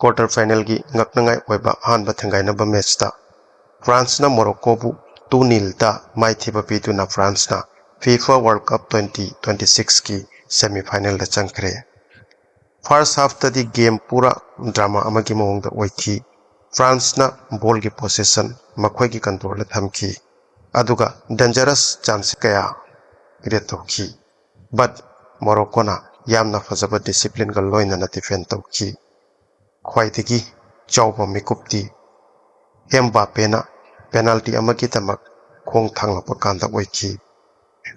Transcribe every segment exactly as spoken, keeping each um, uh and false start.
Quarter finalꯒꯤ ꯉꯛꯅꯉꯥꯏ ꯑꯣꯏꯕ ꯑꯍꯥꯟꯕ ꯊꯦꯡꯒꯥꯏꯅꯕ ꯃꯦꯠꯆꯇ ꯐ꯭ꯔꯥꯟꯁꯅ ꯃꯣꯔꯣꯀꯣꯕꯨ two nil ꯗ ꯃꯥꯏꯊꯤꯕ ꯄꯤꯗꯨꯅ ꯐ꯭ꯔꯥꯟꯁꯅ FIFA World Cup twenty twenty sixꯀꯤ semi finalꯗ ꯆꯪꯈ꯭ꯔꯦ꯫ First halfꯇꯗꯤ game ꯄꯨꯔꯥ drama ꯑꯃꯒꯤ ꯃꯑꯣꯡꯗ ꯑꯣꯏꯈꯤ꯫ ꯐ꯭ꯔꯥꯟꯁꯅ ballꯒꯤ possession ꯃꯈꯣꯏꯒꯤ controlꯗ ꯊꯝꯈꯤ, ꯑꯗꯨꯒ dangerous chance ꯀꯌꯥ create ꯇꯧꯈꯤ꯫ But ꯃꯣꯔꯣꯀꯣꯅ ꯌꯥꯝꯅ ꯐꯖꯕ disciplineꯒ ꯂꯣꯏꯅꯅ defend ꯇꯧꯈꯤ꯫ ꯈ꯭ꯋꯥꯏꯗꯒꯤ ꯆꯥꯎꯕ ꯃꯤꯀꯨꯞꯇꯤ ꯑꯦꯝꯕꯥꯄꯦꯅ penalty ꯑꯃꯒꯤꯗꯃꯛ ꯈꯣꯡ ꯊꯥꯡꯂꯛꯄ ꯀꯥꯟꯗ ꯑꯣꯏꯈꯤ꯫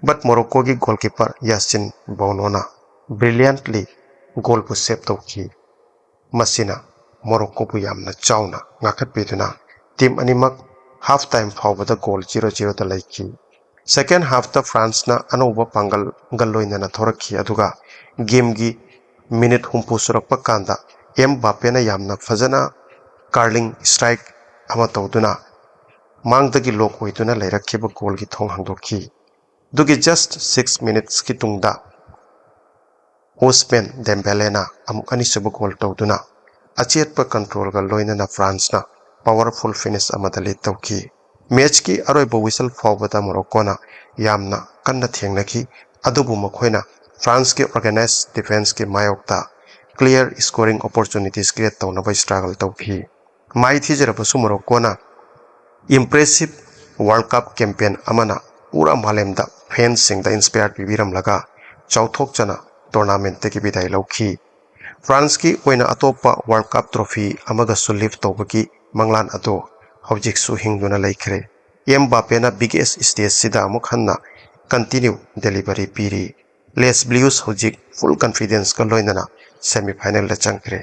But ꯃꯣꯔꯣꯀꯣꯒꯤ goalkeeper ꯌꯥꯁꯤꯟ ꯕꯣꯅꯣꯅ brilliantly goalꯕꯨ save ꯇꯧꯈꯤ꯫ ꯃꯁꯤꯅ ꯃꯣꯔꯣꯀꯣꯕꯨ ꯌꯥꯝꯅ ꯆꯥꯎꯅ ꯉꯥꯛꯈꯠꯄꯤꯗꯨꯅ team ꯑꯅꯤꯃꯛ half time ꯐꯥꯎꯕꯗ goal zero zeroꯗ ꯂꯩꯈꯤ꯫ Second halfꯇ ꯐ꯭ꯔꯥꯟꯁꯅ ꯑꯅꯧꯕ ꯄꯥꯡꯒꯜꯒ ꯂꯣꯏꯅꯅ ꯊꯣꯔꯛꯈꯤ, ꯑꯗꯨꯒ gameꯒꯤ minute ꯍꯨꯝꯐꯨ ꯁꯨꯔꯛꯄ ꯀꯥꯟꯗ ꯑꯦꯝꯕꯥꯄꯦꯅ ꯌꯥꯝꯅ ꯐꯖꯅ curling strike ꯑꯃ ꯇꯧꯗꯨꯅ ꯃꯥꯡꯗꯒꯤ lock ꯑꯣꯏꯗꯨꯅ ꯂꯩꯔꯛꯈꯤꯕ goalꯒꯤ ꯊꯣꯡ ꯍꯥꯡꯗꯣꯛꯈꯤ꯫ ꯑꯗꯨꯒꯤ just six minutesꯀꯤ ꯇꯨꯡꯗ ꯎꯁꯃꯦꯟ ꯗꯦꯝꯕꯦꯂꯦꯅ ꯑꯃꯨꯛ ꯑꯅꯤꯁꯨꯕ goal ꯇꯧꯗꯨꯅ ꯑꯆꯦꯠꯄ controlꯒ ꯂꯣꯏꯅꯅ ꯐ꯭ꯔꯥꯟꯁꯅ powerful finish ꯑꯃꯗ lead ꯇꯧꯈꯤ꯫ Matchꯀꯤ ꯑꯔꯣꯏꯕ whistle ꯐꯥꯎꯕꯗ ꯃꯣꯔꯣꯀꯣꯅ ꯌꯥꯝꯅ ꯀꯟꯅ ꯊꯦꯡꯅꯈꯤ, ꯑꯗꯨꯕꯨ ꯃꯈꯣꯏꯅ ꯐ꯭ꯔꯥꯟꯁꯀꯤ organized defenceꯀꯤ ꯃꯥꯌꯣꯛꯇ clear scoring opportunities create ꯇꯧꯅꯕ struggle ꯇꯧꯈꯤ꯫ ꯃꯥꯏꯊꯤꯖꯔꯕꯁꯨ ꯃꯣꯔꯣꯀꯣꯅ impressive World Cup campaign ꯑꯃꯅ ꯄꯨꯔꯥ ꯃꯥꯂꯦꯝꯗ fansꯁꯤꯡꯗ inspire ꯄꯤꯕꯤꯔꯝꯂꯒ ꯆꯥꯎꯊꯣꯛꯆꯅ tournamentꯇꯒꯤ ꯕꯤꯗꯥꯏ ꯂꯧꯈꯤ꯫ ꯐ꯭ꯔꯥꯟꯁꯀꯤ ꯑꯣꯏꯅ ꯑꯇꯣꯞꯄ World Cup trophy ꯑꯃꯒꯁꯨ lift ꯇꯧꯕꯒꯤ ꯃꯪꯂꯥꯟ ꯑꯗꯨ ꯍꯧꯖꯤꯛꯁꯨ ꯍꯤꯡꯗꯨꯅ ꯂꯩꯈ꯭ꯔꯦ꯫ ꯑꯦꯝꯕꯥꯄꯦꯅ biggest stageꯁꯤꯗ ꯑꯃꯨꯛ ꯍꯟꯅ continue delivery ꯄꯤꯔꯤ꯫ Les Bleus ꯍꯧꯖꯤꯛ full confidenceꯀ ꯂꯣꯏꯅꯅ semi finalꯗ ꯆꯪꯈ꯭ꯔꯦ,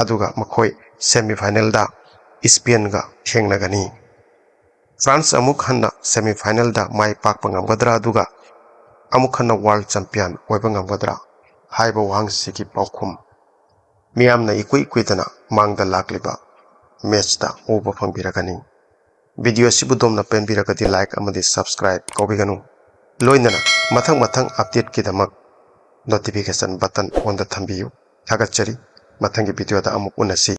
ꯑꯗꯨꯒ ꯃꯈꯣꯏ semi finalꯗ Spainꯒ ꯊꯦꯡꯅꯒꯅꯤ꯫ ꯐ꯭ꯔꯥꯟꯁ ꯑꯃꯨꯛ ꯍꯟꯅ semi finalꯗ ꯃꯥꯏ ꯄꯥꯛꯄ ꯉꯝꯒꯗ꯭ꯔꯥ, ꯑꯗꯨꯒ ꯑꯃꯨꯛ ꯍꯟꯅ world champion ꯑꯣꯏꯕ ꯉꯝꯒꯗ꯭ꯔꯥ ꯍꯥꯏꯕ ꯋꯥꯍꯪꯁꯤꯒꯤ ꯄꯥꯎꯈꯨꯝ ꯃꯤꯌꯥꯝꯅ ꯏꯀꯨꯏ ꯀꯨꯏꯗꯅ ꯃꯥꯡꯗ ꯂꯥꯛꯂꯤꯕ matchꯇ ꯎꯕ ꯐꯪꯕꯤꯔꯒꯅꯤ꯫ Video ꯑꯁꯤꯕꯨ ꯑꯗꯣꯝꯅ ꯄꯦꯟꯕꯤꯔꯒꯗꯤ like ꯑꯃꯗꯤ subscribe ꯀꯥꯎꯕꯤꯒꯅꯨ꯫ ꯂꯣꯏꯅꯅ ꯃꯊꯪ ꯃꯊꯪ updateꯀꯤꯗꯃꯛ notification button onꯗ ꯊꯝꯕꯤꯌꯨ꯫ ꯊꯥꯒꯠꯆꯔꯤ꯫ ꯃꯊꯪꯒꯤ videoꯗ ꯑꯃꯨꯛ ꯎꯅꯁꯤ꯫